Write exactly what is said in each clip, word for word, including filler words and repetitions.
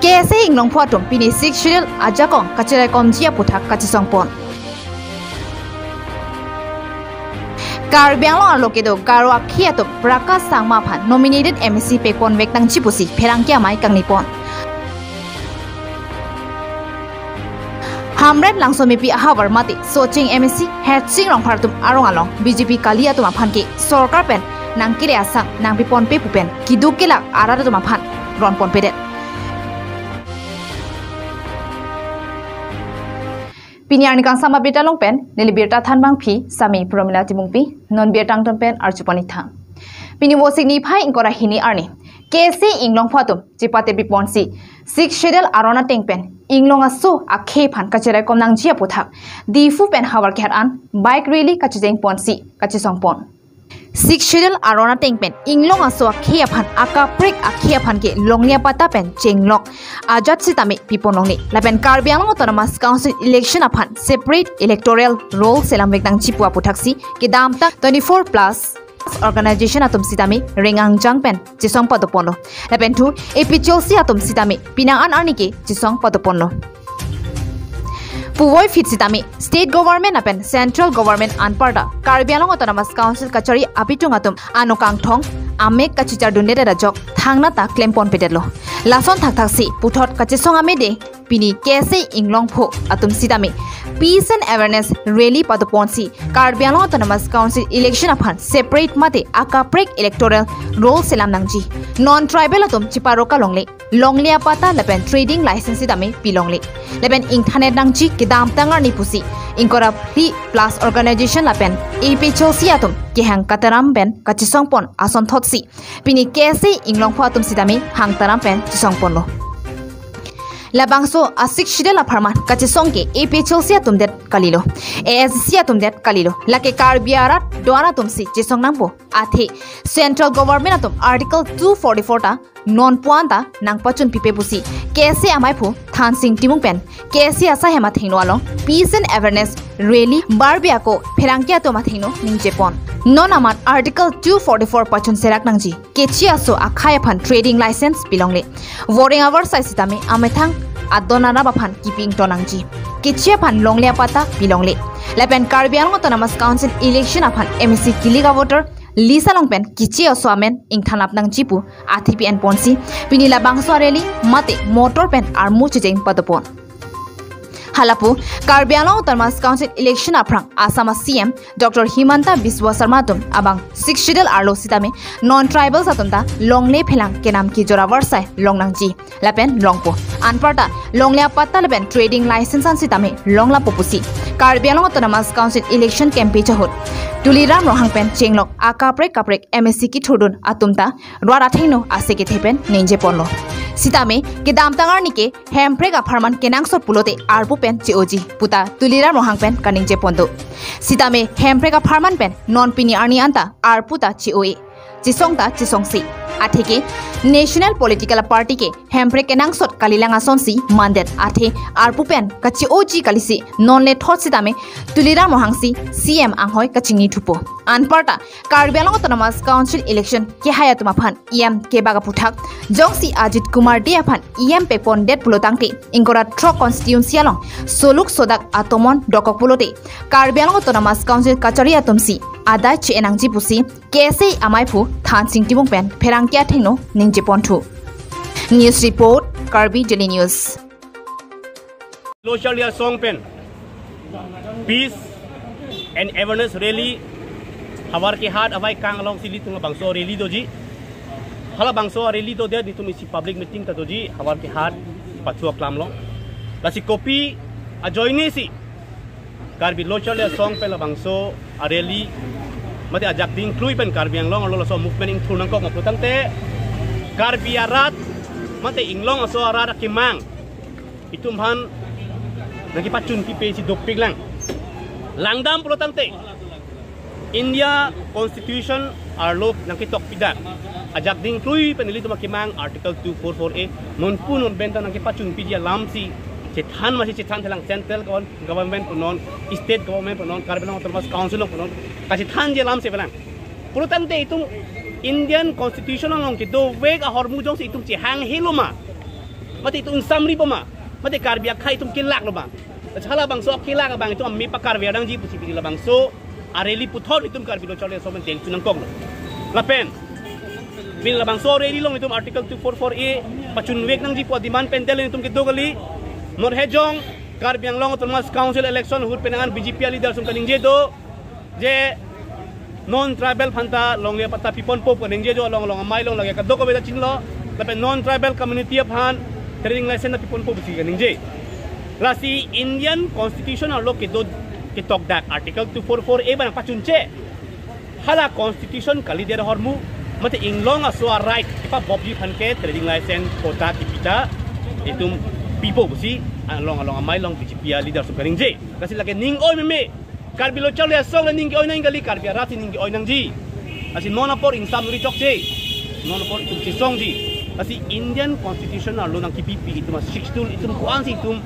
K S A Inglongpho atum pini Sixth Schedule ajakong kachiraikomji aputhak kachesongpon. Karbi Anglong arlo kedo Garo akhei atum Prakash Sangma aphan nominated M A C pekponvek nangji pusi pherangke amei kangnipon. Hamren Langsomepi ahavar mate Socheng M A C Hersing Rongphar atum arong along B J P kali atum aphan ke sorkar pen nangkele asang nangpiponpe pu pen keduk kelak arat atum aphan ronponpedet. Pini arni kangsam abirta along pen neli birta thanbangpi Sami Promila Timungpi, non birta angton pen arjupon-ik tha. Pini Vosik niphai ingkoi ra hini arni K S A Inglongpho atum chepate piponsi Sixth Schedule aron ateng pen Inglong aso akhei aphan kachiraikom nangji aputhak Diphu pen havar kehat an bike rally kachijengponsi kachesongpon. Sixth Schedule aron ateng pen Inglong aso akhei aphan akaprek akhei aphan ke longle apatta pen chenglok ajat sitame pipon longle. Lapen Karbi Anglong Autonomous Council election aphan separate electoral roll selamvek nangji pu aputhaksi kedamtang twenty-four plus organization atum sitame rengangjang pen chesong padoponlo. Lapen thu A P H L C atum sitame penang an arni ke chesong padoponlo. Puvoiphit sitame state government lapen central government anparta Karbi Anglong Autonomous Council kachari apitung atum ano kangthong amek kachechardundet ajok thangnat ta klemponpedetlo. Lason thakthaksi puthot kachesong amede pini K S A Inglongpho atum sitame peace and awareness rally padoponsi Karbi Anglong Autonomous Council election aphan separate mate akaprek electoral roll selam nangji, non tribal atum cheparoka longle, longle apatta lapen trading license sitame pilongle, lapen ingthan-et nangji kedamtang arni pusi ingkoi ra phli plus organization lapen A P H L C atum kehang kataram pen kachesongpon asonthotsi pini K S A Inglongpho atum sitame hangtaram pen chesongponlo. Labangso a Sixth Schedule apharman kachesong ke A P H L C atum det kalilo, A S D C atum det kalilo, lake Karbi arat do-an atumsi chesong nangpo. Athe central government atum Article two forty-four ta non puan ta nangpachunpipe pusi K S A amaiphu Thansing Timung pen K S A asai hem athengno along peace and awareness rally barbi ako pherangke atum athengno ningjepon. Non amat Article two forty-four pachun serak nangji, keche aso akhei aphan trading license pilongle, voreng avarsai sitame amethang adon arap aphan kipi ington nangji, keche aphan longle apatta pilongle, lapen Karbi Anglong Autonomous Council election aphan M A C kilik avoter list along pen keche aso amen ingthanlap nangji pu athipi enponsi pini labangso a rally mate motor pen armu chejeng padopon. Halapu Karbi Anglong Autonomous Council election aphrang Assam a C M Doctor Himanta Biswa Sarma atum abang Sixth Schedule arlo sitame non tribals atum ta longle phelang kenam kejor avarsai long nangji lapen longpo. Anparta longle apatta lapen trading license an sitame longlapo pusi Karbi Anglong Autonomous Council election campaign chahut Tuliram Ronghang pen chenglok akaprek kaprek M A C kethurdun atum ta rat athengno ase kethe pen ningjeponlo. Sitame kedamtang arni ke Hemprek apharman kenangsot pulote arpu pen che-oji puta Tuliram Ronghang pen kaningjeponlo. Sitame Hemprek apharman pen non pini arni anta arpu ta che-o-e, chesong ta chesongse. Atheke National Political Party ke Hemprek kenangsot kalilang asonsi mandet, athe arpu pen kache-oji kalisi non le thot sitame Tuliram Ronghang si C M anghoi kachingnithupo. Anparta Karbi Anglong Autonomous Council election kehai atum aphan E M kebak aputhak jongsi Ajit Kumar Dey aphan E M pekpondet pulotangte ingkoi ra throk constituency along soluk sodak atomon dokok pulote Karbi Anglong Autonomous Council kachari atumsi adai che-e nangji pusi K S A amaiphu Thansing Timung pen pherangke athengno ningjeponthu. News report, Karbi Daily News. Lo Charli Asong pen peace and awareness rally havar kehat avai kang alongsi ilitum labangso rally doji. Halabangso rally dodet nelitum isi public meeting ta doji havar kehat pachu aklam along. Lasi kopi ajoinesi Karbi Lo Charli Asong pen labangso a rally mate ajak dingklui pen Karbi Anglong arlo laso movement ingthur nangkok ma pulotangte Karbi arat mate Inglong aso arat akemang itum aphan nangkepachunpipe si dopiklang. Langdam pulotangte India Constitution arlo nangketok pidak ajak dingklui pen ilitum akemang Article two four four A nonpu non pen ta nangkepachunpiji alamsi chethan masi chethan thelang, central govern-, government punon, state government punon, Karbi Anglong Autonomous Council punon, kachethanji alamsi pelang. Pulotangte itum Indian Constitution along kedovek ahormu jongsi itum chehang helo ma, Mate itum ingsamri po ma? Mate Karbi akhei itum kelak lo ma? Hala bangso kelak abang itum amei pakarve nangji pusi pini labangso a-rally puthot itum Karbi Lo Charli Asong pen dengchun nangkoklo. Lapen pini labangso rally along itum Article two four four A pachunvek nangji pu a-demand pen Delhi itum kedo kali. Non hejong Karbi Anglong Autonomous Council election ahut pen an B J P a-leader atum kaningje do je non-tribal aphanta longle patta piponpo pu ningje do, along along amei along lake kadokave ta chinilo. Lapen non-tribal community aphan trading license ta piponpo pusi kaningje. Lasi Indian Constitution arlo kedo ketok dak Article two four four A abang pachunche. Hala Constitution kalidet ahormu, mate inglong aso a-right kepabobji aphan ke trading license quota kipita itum pipo pusi along along amei along B J P a-leader atum kaningje. Lasi lake ning oi meme, Karbi Lo Charli Asong le ning ke-oi nang kali, Karbi arat si ning ke-oi nangji. Lasi non apor ingsamri chokche, non apor itum chesongji. Lasi Indian Constitution arlo nangkepipi itum a-Sixth Schedule itum ko-ansi itum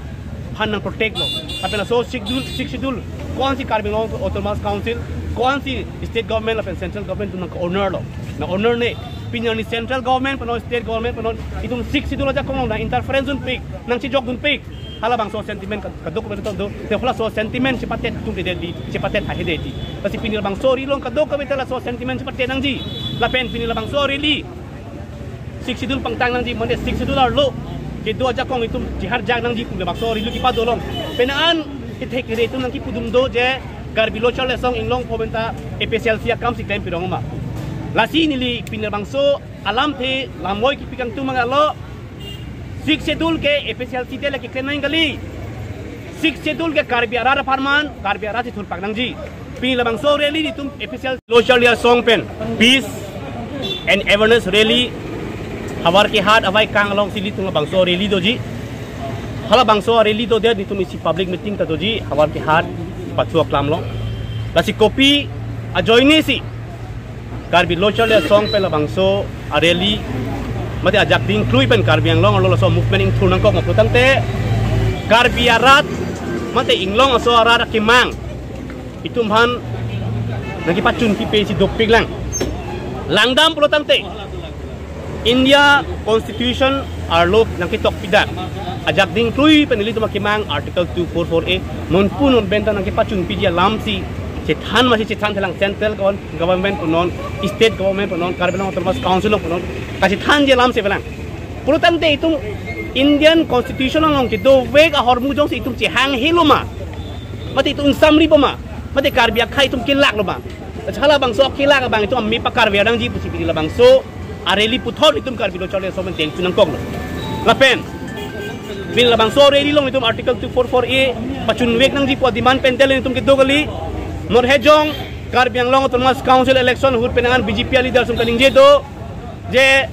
aphan nang-protect lo. Lapen laso Sixth Schedule, Sixth Schedule ko-ansi Karbi Anglong Autonomous Council, ko-ansi state government lapen central government atum nang-honor lo. Nang-honor ne, pini arni central government pu non, state government pu non, itum Sixth Schedule ajakong along nang-interference dunpik, nangchejok dunpik. Hala bangso sentiment ka-, kadokave ta do. Te halaso sentiment chepatet atum de di, chepatet ahe de di. Lasi pini labangso rally along kadokave ta laso sentiment chepatet nangji. Lapen pini labangso rally Sixth Schedule pangtang nangji, mane Sixth Schedule arlo kedo ajakong itum chiharjak nangji pu labangso rally kepado along. Pen an kethek kere itum nangkepudun do je Karbi Lo Charli Asong inglong pho pen ta A P H L C akam si klem pirong ma. Lasi neli pini labangso alamthe lamoi kipi kangtung mangalo. Sixth Schedule ke A P H L C te le keklem nang kali. Sixth Schedule ke Karbi arat apharman, Karbi arat si thurpak nangji. Pini labangso rally itum A P H L C Lo Charli Asong pen peace and awareness rally Howraghat avaikang alongsi ilitum labangso rally doji. Hala bangso rally dodet itum isi public meeting ta doji Howraghat pathu aklam along. Lasi kopi ajoine si Karbi Lo Charli Asong pen labangso a-rally mate ajak dingklui pen Karbi Anglong arlo laso movement ingthur nangkok ma pulotangte Karbi arat mate inglong aso arat akemang itum aphan nangkepachun pipe si dopik lang. Langdam pulotangte India Constitution arlo nangketok pidak ajak dingklui pen ilitum akemang Article two four four A nonpu non pen ta nangkepachun piji alam si chethan masi chethan thelang, central govern-, government pu non, state government pu non, Karbi Anglong Autonomous Council pu non, kachethanji alam si pelang. Pulotangte itum Indian Constitution along kedovek ahormu jongsi itum chehanghe lo ma, mate itum ingsamri po ma, mate Karbi akhei itum kelak lo ma? Hala bangso kelak abang itum amei pakarve nangji pusi pini labangso a-rally puthot itum Karbi Lo Charli Asong pen dengchun nangkoklo. Lapen pini labangso rally along itum Article two four four A pachunvek nangji pu a-demand pen Delhi itum kedo kali. Non hejong Karbi Anglong Autonomous Council election ahut pen an B J P a-leader atum kaningje do je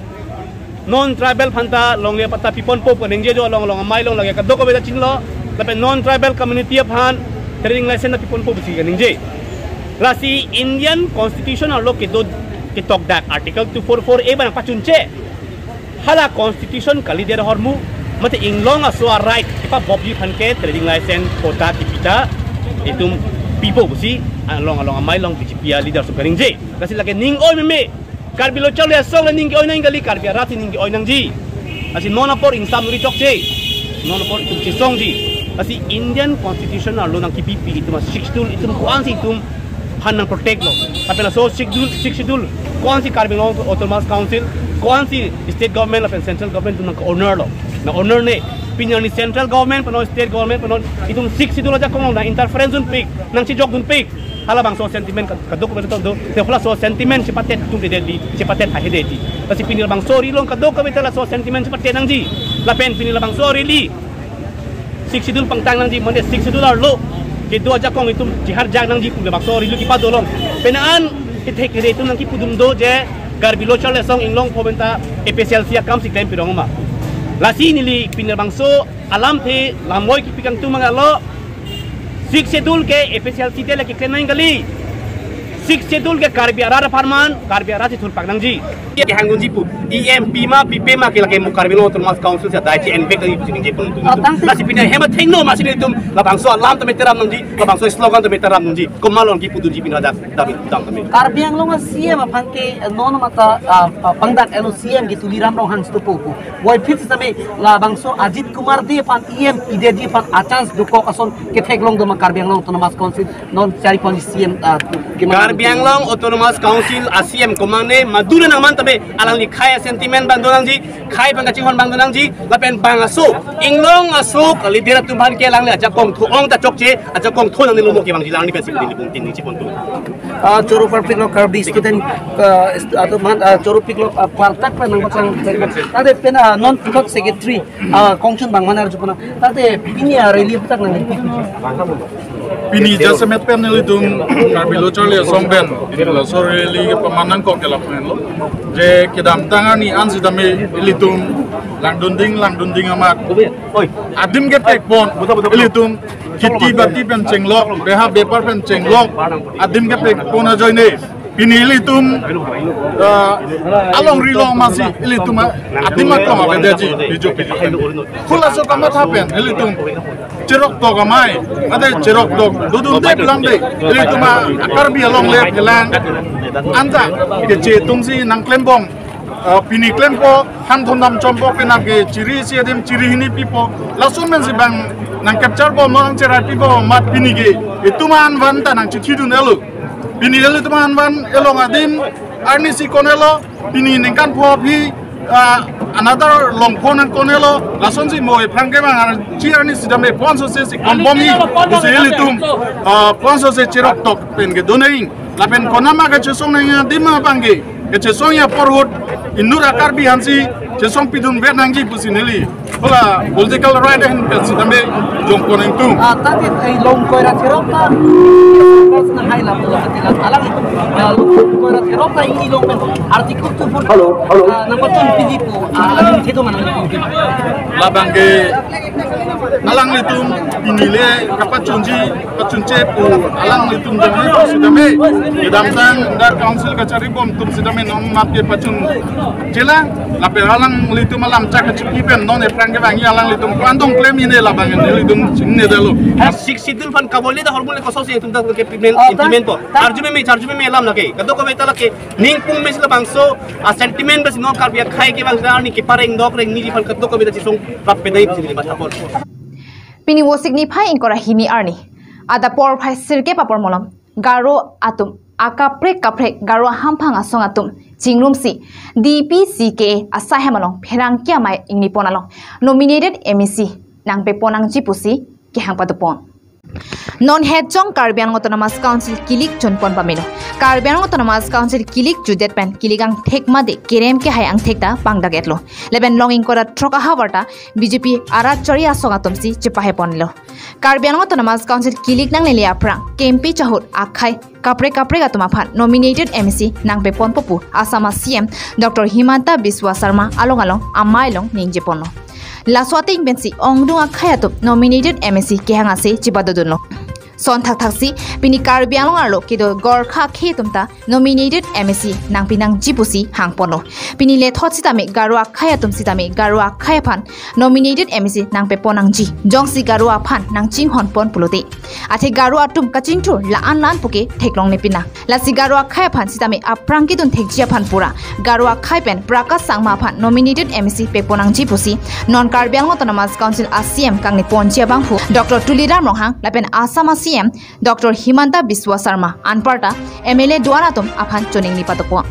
non-tribal aphanta longle patta piponpo pu ningje do, along along amei along lake kadokave ta chinilo. Lapen non-tribal community aphan trading license ta piponpo pusi kaningje. Lasi Indian Constitution arlo kedo ketok dak Article two four four A abang pachunche. Hala Constitution kalidet ahormu, mate inglong aso a-right kepabobji aphan ke trading license quota kipita itum pipo pusi along along amei along B J P a-leader atum kaningje. Lasi lake ning oi meme, Karbi Lo Charli Asong le ning ke-oi nang kali, Karbi arat si ning ke-oi nangji. Lasi non apor ingsamri chokche, non apor itum chesongji. Lasi Indian Constitution arlo nangkepipi itum a-Sixth Schedule itum ko-ansi itum aphan nang-protect lo. Lapen laso Sixth Schedule, Sixth Schedule ko-ansi Karbi Anglong Autonomous Council, ko-ansi state government lapen central government atum nang-honor lo, nang-honor ne. Pini arni central government pu non, state government pu non, itum Sixth Schedule ajakong along nang-interference dunpik, nangchejok dunpik. Hala bangso sentiment ka-, kadokave ta do. Te halaso sentiment chepatet atum de di, chepatet ahe de di. Lasi pini labangso rally along kadokave ta laso sentiment chepatet nangji. Lapen pini labangso rally Sixth Schedule pangtang nangji, mane Sixth Schedule arlo kedo ajakong itum chiharjak nangji pu labangso rally kepado along. Pen an kethek kere itum nangkepudun do je Karbi Lo Charli Asong inglong pho pen ta A P H L C akam si klem pirong ma? Lasi neli pini labangso alamthe lamoi kipi kangtung mangalo. Sixth Schedule ke A P H L C te le keklem nang kali. Sixth Schedule ke Karbi arat apharman, Karbi arat si thurpak nangji. Kehang dunji pu, E M pima, pipe ma ke lake mo Karbi Anglong Autonomous Council si adai si envek tadi pusi ningje pon. Oh, tangte. Lasi pini hem athengno masi nelitum labangso alam tame teram nangji, labangso slogan tame teram nangji. Komat along kipu dunji pini dak, dak, dak tame. Karbi Anglong a C M aphan ke, eh, non mata, ah, ah, pangdak elo C M ke Tuliram Ronghang stopo pu. Voiphit sitame labangso Ajit Kumar Dey aphan E M pidetji aphan a-chance dokok ason ketheklong doma Karbi Anglong Autonomous Council non chari ponji C M, ah, kemang. Karbi Anglong Autonomous Council a C M komatne madura nangman tame alangli khei a-sentiment abang do nangji, khei abang kachinghon abang do nangji, lapen bang aso, inglong aso, leader atum aphan ke alangli ajakong tho-ong ta chokche, ajakong tho nangne lo mo kevangji, alangli pensi pudin dipung tin ningje pon tu. Ah, choro parpik lo Karbi student, ah, st-, atum aphan, ah, choro pik lo, ah, partak pa nangpachang. Tangte pen, ah, non puthot secretary, ah, kongchun bang mana arju puna. Tangte pini, ah, rally puthot nang. Pini jasemet pen nelitum Karbi Lo Charli Asong pen, ilitum laso rally kepaman nangkok ke lapen lo. Je kedamtang arni an sitame ilitum langdunding, langdunding amat. Adim kepek pon, ilitum kheti bati pen chenglok, beha bepar pen chenglok, adim kepek pon ajoine. Pini ilitum, ah, alongri long masi ilitum a-, adim aklong avedetji, B J P. Halaso kamatha pen ilitum cheroktok amei, ade cheroktok dodunde pulang de, ilitum a-, Karbi along le phelang anta keche atumsi nangklembom, ah, pini klempo, han thondam chompo penap ke chiri isi adim chiri hini pipo, laso mensi bang nang capture bom, nang cherai pipo, mat pini ke itum an van ta nang chithi dun elo. Pini ilitum an van elong adim, arnisi konelo, pini ningkan pho aphi, ah, another longpho nang konelo, lasonsi mo ephrang kevang archi arnisi dam e ponso se si konbom hi, si ilitum, ah, ponso se cheroktok pen kedo nang, lapen konat ma kechesong nang adim abang ke, kechesong apor ahut, inut a-Karbi aphansi chesong pidun vet nangji pusi neli hala political right ahin pen sitame jong konang tum. Ah, tangte, eh, long koira therok ta, personal hai lam lo, ati lam, alang, ah, long koira therok ta ini long pen article two four. Hello, hello. Ah, nangpachun piji pu, ah, alang thedo mana. Labang ke alanglitum pini le kapachunji, pachunche pu alanglitum dong ni sitame. Kedamtang dak council kachari bom atum sitame non mat kepachunche lang, lapen alanglitum alam chak kachipi pen non ephrang kevangji alanglitum ko-an dong klem ini labang nelitum chinine detlo. Sixth Schedule aphan kabole ta hormone kososi itum ta ke implement, ah, ta, implement po. Ta. Arju meme, arju meme alam lake. Kadokave ta lake ningpung mesi labangso a-sentiment besi non Karbi akhei kevang arni kepareng dok reng niji aphan kadokave ta chesong rap pedai pusi neli matha pon. Pini Vosik niphai ingkoi ra hini arni adap porphai sirkep apor malom Garo atum akaprek kaprek Garo ahamphang asong atum chingrumsi D P C K asai hem along pherangke amei ingni pon along nominated M A C nangpe pon nangji pusi kehang pado pon. Non het jong Karbi Anglong Autonomous Council kilik chun pon pamelo. Karbi Anglong Autonomous Council kilik judet pen kilik angthek mate kerem kehai angthek ta pangdak etlo. Lapen long ingkoi ra throk ahavar ta B J P arat chari asong atumsi chepahe ponlo. Karbi Anglong Autonomous Council kilik nanglele aphrang kempi chahut akhei kaprek kaprek atum aphan nominated M A C nangpe ponpo pu Assam a C M Doctor Himanta Biswa Sarma along along amei along ningje ponlo. Laso ateng pensi ongdung akhei atum nominated M A C kehang ase chibado dunlo. Son thakthak si pini Karbi Anglong arlo kedo Gorkha akhei atum ta nominated M A C nangpi nangji pusi hang ponlo. Pini lethot sitame Garo akhei atum sitame Garo akhei aphan nominated M A C nangpe pon nangji. Jongsi Garo aphan nangchinghon pon pulote, athe Garo atum kachingthur la-an la-an puke theklong ne pina. Lasi Garo akhei aphan sitame aphrang kedun thekji aphan pura Garo akhei pen Prakash Sangma aphan nominated M A C pe pon nangji pusi non Karbi Anglong Autonomous Council a C M kangni ponji abangphu Doctor Tuliram Ronghang lapen Assam a C M Doctor Himanta Biswa Sarma anparta M L A do-an atum aphan choningri pado pon.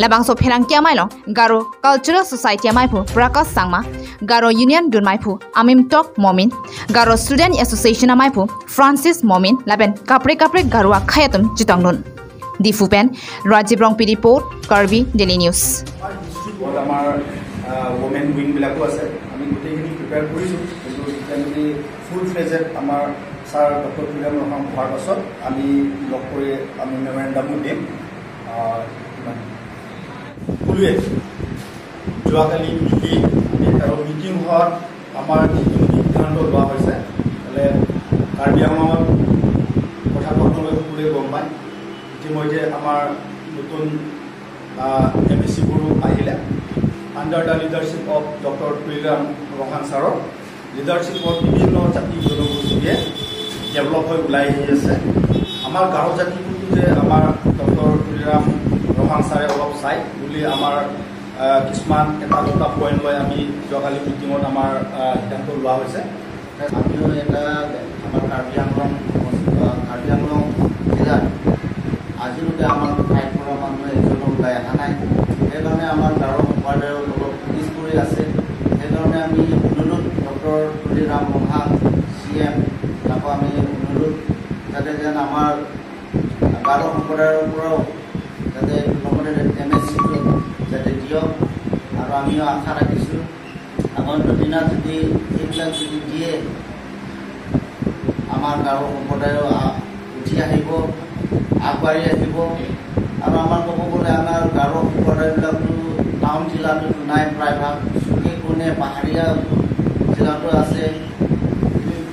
Labangso pherangke amei along Garo Cultural Society ameiphu Prakash Sangma, Garo Union dunmeiphu Amimtok Momin, Garo Student Association ameiphu Francis Momin lapen kaprek kaprek Garo akhei atum chetongdun. Diphu pen Rajiv Rongpi report, Karbi Daily News. ডিষ্ট্ৰিক্টত আমাৰ, আহ, ৱমেন উইংবিলাকো আছে। আমি গোটেইখিনি প্ৰিপেয়াৰ কৰিছোঁ, কিন্তু যেতিয়া নেকি ফুল ফ্লেজেড আমাৰ ছাৰ ডক্টৰ তুলিৰাম ৰংহাং অহাৰ পাছত আমি লগ কৰি আমি মেমৰেণ্ডামো দিম। আহ, কিমান? সকলোৱে যোৱাকালি মিটিং, আৰু মিটিং হোৱাত আমাৰ যিটো সিদ্ধান্ত লোৱা হৈছে, হ'লে কাৰ্বি আংলঙত কথা আপোনালোকে সকলোৱে গম পায়। ইতিমধ্যে আমাৰ নতুন এম এ চি বোৰো আহিলে, under the leadership of doctor Tuliram Ronghang ছাৰৰ লিডাৰশ্বিপত বিভিন্ন জাতি জনগোষ্ঠীয়ে ডেভেলপ হৈ ওলাই আহি আছে। আমাৰ গাঁও জাতিবোৰতো যে আমাৰ ডক্টৰ তুলিৰাম ৰংহাং ছাৰে অলপ চাই বুলি আমাৰ আহ, কিছুমান এটা দুটা পইণ্ট লৈ আমি যোৱাকালি মিটিঙত আমাৰ আহ, সিদ্ধান্ত লোৱা হৈছে। আমিও এটা আমাৰ কাৰ্বি আংলং, আহ, কাৰ্বি আংলং জিলাত আজিলৈকে আমাৰ ফাইট কৰা মানুহ এজনো ওলাই অহা নাই। সেইকাৰণে আমাৰ গাঁৱৰ সম্প্ৰদায়ৰ অলপ পিছ পৰি আছে। সেইকাৰণে আমি অনুৰোধ ডক্টৰ তুলিৰাম ৰংহাং চি এম, তাকো আমি অনুৰোধ যাতে যেন আমাৰ গাৰো সম্প্ৰদায়ৰ পৰাও যাতে লগতে এম এ চিটো যাতে দিয়ক, আৰু আমিও আশা ৰাখিছোঁ আগন্তুক দিনত যদি এইবিলাক যদি দিয়ে, আমাৰ গাৰো সম্প্ৰদায়ো আ-, উঠি আহিব, আগবাঢ়ি আহিব। আৰু আমাৰ ক'ব গ'লে আমাৰ গাৰো সম্প্ৰদায়বিলাকতো টাউন জিলাতো নাই, প্ৰায়ভাগ চুকে কোণে পাহাৰীয়া জিলাতো আছে।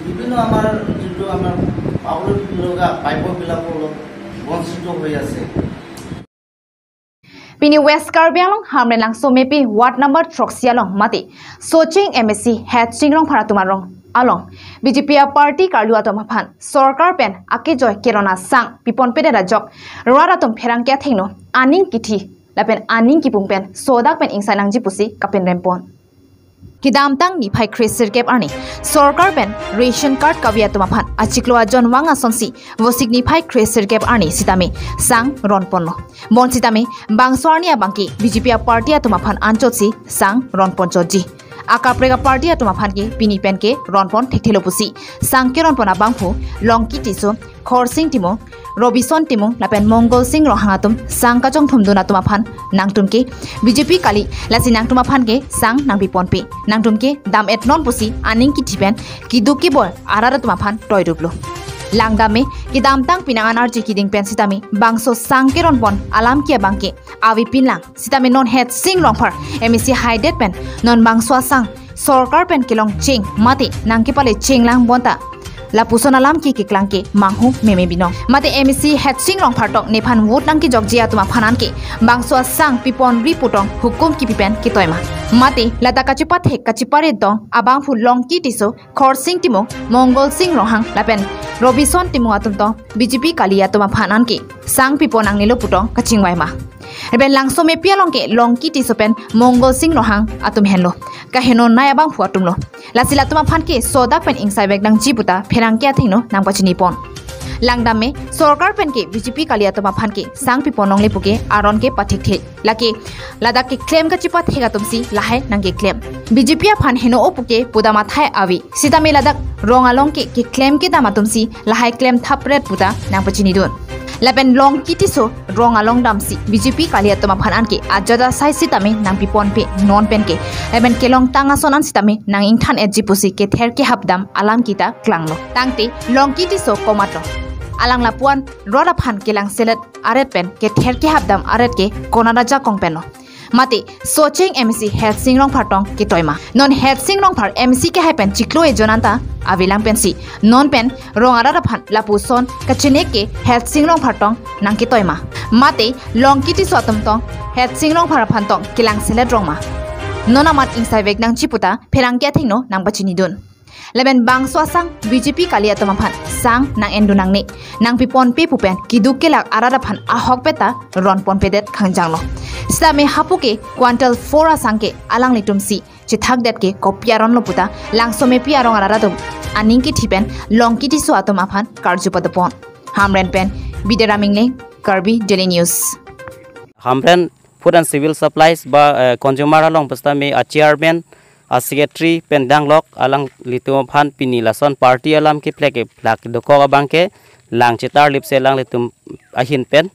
বিভিন্ন আমাৰ যিটো আমাৰ পাবলৈ লগা প্ৰাপ্যবিলাকো অলপ বঞ্চিত হৈ আছে। Pini West Karbi Anglong Hamren Langsomepi Ward number throksi along mate Socheng M A C Headsing Rongphar atum arong along B J P a party karlu atum aphan sorkar pen akejoi kerona sang piponpedet ajok rat atum pherangke athengno aning kithi lapen aning kipung pen sodak pen ingsai nangji pusi kapen rempon. Kedamtang niphai kresirkep arni sorkar pen ration card kave atum aphan achiklo ajon vang asonsi vosik niphai kresirkep arni sitame sang ronponlo. Bonsitame bangso arni abangke B J P a party atum aphan anchotsi sang ronponchotji. Akaprek a party atum aphan ke pini pen ke ronpon thekthelo pusi sang keronpon abangphu Longki Tisso, Khorsing Timung, Robison Timung lapen Mongol Sing Ronghang atum sang kachongthumdun atum aphan nangtum ke B J P kali, lasi nangtum aphan ke sang nangpiponpe, nangtum ke dam-etnon pusi aning kithi pen keduk keboi arat atum aphan toiduplo. Langdam me, kedamtang pinangan arje keding pen sitame bangso sang keronpon alam ke abangke avepinlang. Sitame non Headsing Rongphar M A C haidet pen non bangso asang sorkar pen kelong cheng mate nangkepale chenglang bonta lapuson alam ke keklang ke manghu meme binong. Mate M A C Headsing Rongphar tong nephan vote nangkejokji atum aphan anke bangso asang piponri pu tong hukum kipi pen ketoima. Mate ladak kachepathek kacheparet dong abangphu Longki Tisso, Khorsing Timung, Mongol Sing Ronghang lapen Robison Timung atum tong B J P kali atum aphan anke sang pipon nangnelo pu tong kachingvaima. Lapen Langsomepi along ke Longki Tisso pen Mongol Sing Ronghang atum henlo. Kahenonei abangphu atumlo. Lasi latum aphan ke sodak pen ingsai vek nangji puta pherangke athengno nangpachinipon. Langdam me, sorkar pen ke B J P kali atum aphan ke sang pipon longle puke aron ke pathekthek. Lake ladak keklem kachepathek atumsi lahai nangkeklem. B J P aphan heno-o puke pudam athai ave. Sitame ladak rong along ke keklem kedam atumsi lahai klem thapret puta nangpachinidun. Lapen Longki Tisso rong along damsi B J P kali atum aphan anke ajat asai sitame nangpiponpe non pen ke. Lapen kelongtang ason an sitame nang-ingthan-etji pusi kether kehap dam alam kita klanglo. Tangte Longki Tisso komatlo? Alang lapuan rat aphan kelangselet aret pen kether kehap dam aret ke konat ajakong penlo? Mate Socheng M A C Headsing Rongphar tong ketoima? Non Headsing Rongphar M A C kehai pen chiklo ejon anta avelang pensi non pen rong arat aphan lapuson kachenek ke Headsing Rongphar tong nangketoima? Mate Longki Tisso atum tong Headsing Rongphar aphan tong kelangselet rongma? Non amat ingsai vek nangji puta pherangke athengno nangpachinidun. Lapen bangso asang B J P kali atum aphan sang nang-endun nangne, nangpiponpe pu pen keduk kelak arat aphan ahokpet ta ronponpedet khangjanglo. Sitame hapu ke quintal four asang ke alanglitumsi chethakdet ke kopi aronlo puta Langsomepi arong arat atum aning kithi pen Longki Tisso atum aphan karju padopon. Hamren pen Bidyadhar Ingleng, Karbi Daily News. Hamren Food and Civil Supplies ba, eh, Consumer along pusitame a chairman, a secretary pen danglok alanglitum aphan pini lason party alam keplek keplak dokok abangke lang chetarlipsi alanglitum ahin pen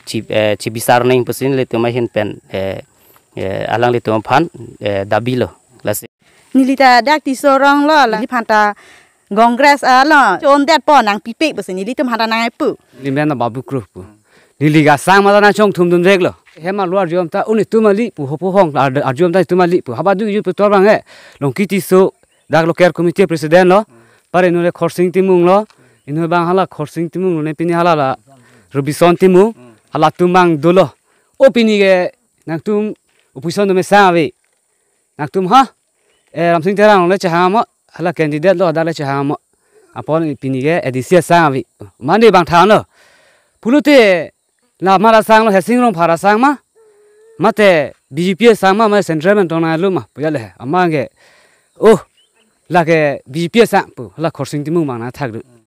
chi, eh, chibisar nang pusi nelitum ahin pen, eh, eh, alanglitum aphan, eh, dabilo. Lasi neli ta dak Tisso rong lo, la neli aphan ta Congress alo chondetpo, nangpipe pusi nelitum aphan ta nangpu. Neli men Babu Kro pu. Neli ke asang mata nangchongthumdun veklo. Hem alo arjum ta un itum ali pu hopo hong ar-, arjum ta itum ali pu. Haba du yu pu tor bang he. Longki Tisso dak local committee president lo. Pare inut le Khorsing Timung lo. Inut bang hala Khorsing Timung lo ne, pini hala la Robison Timung. Halatum abang dolo. O pini ke nangtum opposition atum sang ave. Nangtum ha? Eh, Ramsing Teron le chehang mo, hala candidate lo, hadak le chehang mo. Apot pini ke A D C asang ave. Mane abang thanlo. Pulote la mara asang lo, Hesing Rongphar asang ma? Mate B J P asang ma, mate central pen tong nanglo ma? Pu ya le. Amat ke, oh, lake B J P asang pu, la Khorsing Timung abang nangthak do.